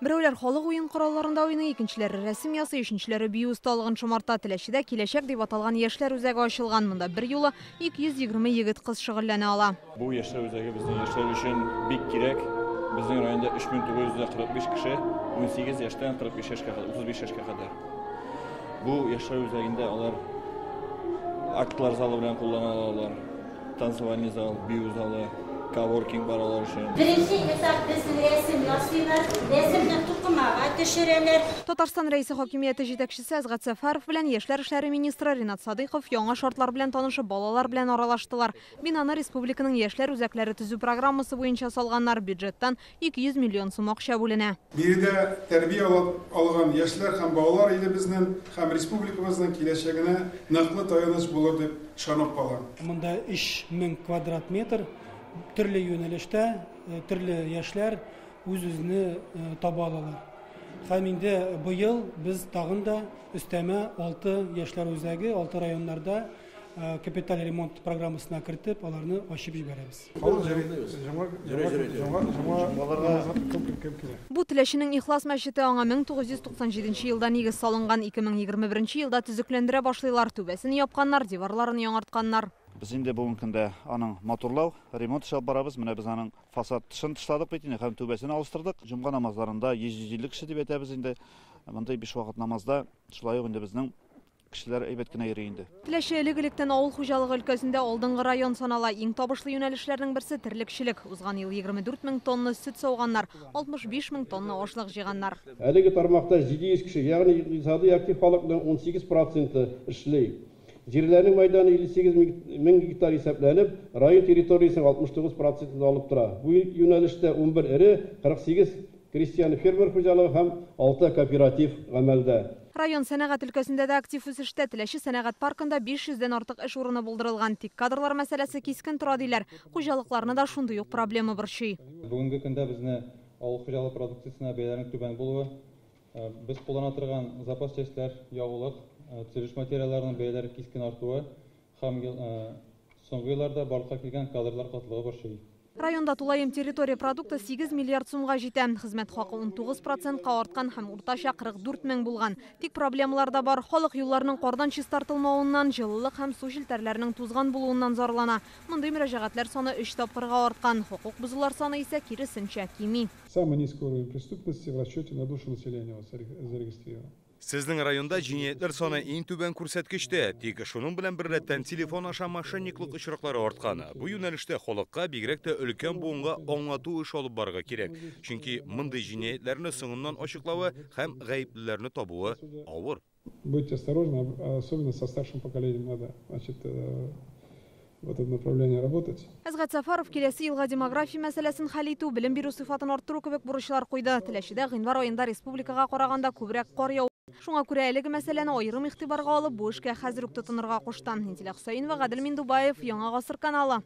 Берәүләр халык уен коралларында уйный, икенчеләре рәсем ясый, өченчеләре бию осталыгын шомарта. Теләчедә «Киләчәк» дип аталган яшьләр үзәге ачылган. Монда бер юлы 220 егет-кыз шөгыльләнә ала. Бу яшьләр үзәге безнең яшьләр өчен бик кирәк. Безнең районда 3945 кеше 18 яшьтән 45 яшькә кадәр, 35 яшькә кадәр. Бу яшьләр үзәгендә алар актлар залы белән куллана алалар. Танцевальный зал, бию залы, коворкинг бар алар өчен. Беренче этап безнең рәсем ясыйлар, рәсемне тукымага төшерәләр. Татарстан Рәисе хакимияте җитәкчесе Әсгать Сәфәров белән яшьләр эшләре министры Ринат Садыйков яңа шартлар белән танышып, балалар белән аралаштылар. Бинаны республиканың яшьләр үзәкләре төзү программасы буенча салганнар. Бюджеттан 200 миллион сум акча бүленә. Биредә тәрбия алган яшьләр һәм балалар илебезнең һәм республикабызның киләчәгенә ныклы таяныч булыр дип ышанып калам. Монда 3000 квадрат метр төрле юнәлештә төрле яшьләр үз-үзене таба алалар. Һәм инде быел без тагын да өстәмә 6 яшьләр үзәге, 6 районнарда капиталь ремонт программасына кертеп, аларны ачып җибәрәбез. Бу Теләченең Ихлас мәчете, аңа 1997 елда нигез салынган, 2021 елда төзекләндерә башлыйлар, түбәсен япканнар, диварларын яңартканнар. Без инде бүгенге көндә аның матурлау, ремонт эше алып барабыз. Менә без аның фасад тышын тышладык бит инде һәм түбәсен алыштырдык. Җомга намазларында 150 кеше дип әйтәбез инде. Мондай 5 вакыт намазда шулай ук инде безнең кешеләр әйбәт кенә йөри инде. Теләче элек-электән авыл хуҗалыгы өлкәсендә алдынгы район санала. Иң табышлы юнәлешләрнең берсе терлекчелек. Узган ел 24 мең тонна сөт сауганнар, 65 мең тонна ашлык җыйганнар. Әлеге тармакта 700 кеше, ягъни икътисади актив халыкның 18 проценты эшли. Җирләрнең мәйданы 58 мең гектар исәпләнеп, район территориясенең 69 процентын алып тора. Бу юнәлештә 11 эре, 48 крестьян-фермер хуҗалыгы һәм 6 кооператив гамәлдә. Район сәнәгать өлкәсендә дә актив үсештә. Теләче сәнәгать паркында 500дән артык эш урыны булдырылган. Тик кадрлар мәсьәләсе кискен тора диләр. Хуҗалыкларны да шундый ук проблема борчый. Бүгенге көндә безне авыл хуҗалыгы продукциясенә бәяләрнең түбән булуы, без куллана торган запас частьләр, ягулык, төзелеш материалларының бәяләре кискен артуы һәм соңгы елларда барлыкка килгән кадрлар кытлыгы борчый. Районда тулаем территория продукты 8 миллиард сумга җитә. Хезмәт хакы 19 процентка арткан һәм уртача 44 мең булган. Тик проблемалар да бар. Халык юлларның кардан чистартылмавыннан, җылылык һәм су челтәрләренең тузган булуыннан зарлана. Мондый мөрәҗәгатьләр саны 3 тапкырга арткан. Хокук бозулар саны исә киресенчә кими. Самый низкий уровень преступности в расчете на душу населения зарегистрирован. Сезнең районда җинаятьләр саны иң түбән күрсәткечтә, тик шуның белән беррәттән телефон аша мошенниклык очраклары арткан. Бу юнәлештә халыкка, бигрәк тә өлкән буынга аңлату эше алып барырга кирәк. Чөнки мондый җинаятьләрне соңыннан ачыклавы һәм гаеплеләрне табуы авыр. Будьте осторожны, особенно со старшим поколением надо, значит, в этом направлении работать. Әсгать Сәфәров киләсе елга демография мәсьәләсен хәл итү, белем бирү сыйфатын арттыру кебек бурычлар куйды. Теләчедә гыйнвар аенда республикага караганда күбрәк кар яу. Шуңа күрә әлеге мәсьәләне аерым игътибарга алып, бу эшкә хәзер үк тотынырга кушты. Инзилә Хөсәенова, Гадел Миндубаев, Яңа Гасыр каналы.